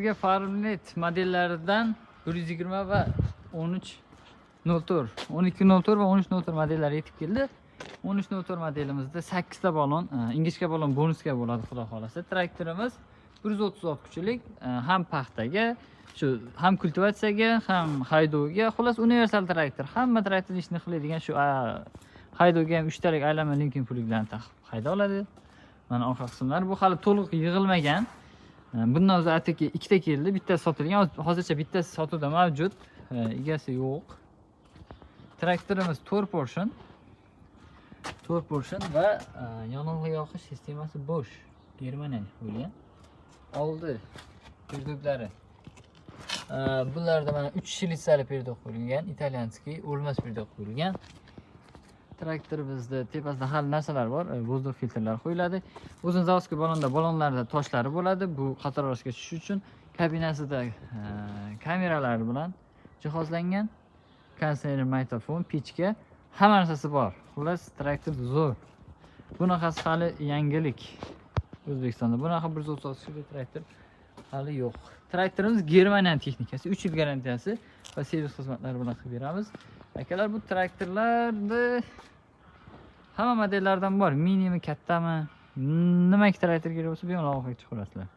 Bizga Farmnet modellaridan 120 va 13.04, 12.04 va 13.04 modellari yetib keldi. 13.04 modelimizda 8 ta balon, ingichka balon bonusga bo'ladi, xudo xohlasa. Traktorimiz 130 ot kuchlik, ham paxtaga, shu ham kultivatsiyaga, ham haydovga, xullas, universal traktor. Hamma traktorni ishini qiladigan shu haydovga ham 3 talik aylanma Lincoln плуг larni taqib hayda oladi. Mana orqa qismlari, bu hali to'liq yig'ilmagan. Bundan o'zi atigi ikkita keldi, bittasi sotilgan, hozircha bittasi sotuvda mavjud, egasi yo'q. Traktorimiz 4 поршень, 4 поршень va yonilg'i yoqish sistemasi Bosch, Germaniyalik bo'lgan. Oldi передок lari. Bularda mana 3 шлица li передок qo'yilgan, итальянский o'lmas передок qo'yilgan. Traktorimizda tepasida hali narsalar bor, воздух filtrlar qo'yiladi. O'zini заводской balonda, balonlarda toshlari bo'ladi, bu qator orasiga tushish uchun. Kabinasida kameralar bilan jihozlangan, konditsioner, magnitofon, pechka, hamma narsasi bor. Xullas, traktor zo'r. Bunaqasi hali yangilik. O'zbekistonda bunaqa 130 kuchli traktor hali yo'q. Traktorimiz Germaniya texnikasi, 3 yil garantiyasi va servis xizmatlari bilan qilib beramiz. Akalar, bu traktorlarni hamma modellardan bor. Minimi, kattami, nimaki traktor kerak bo'lsa, bemalol chiqarasizlar.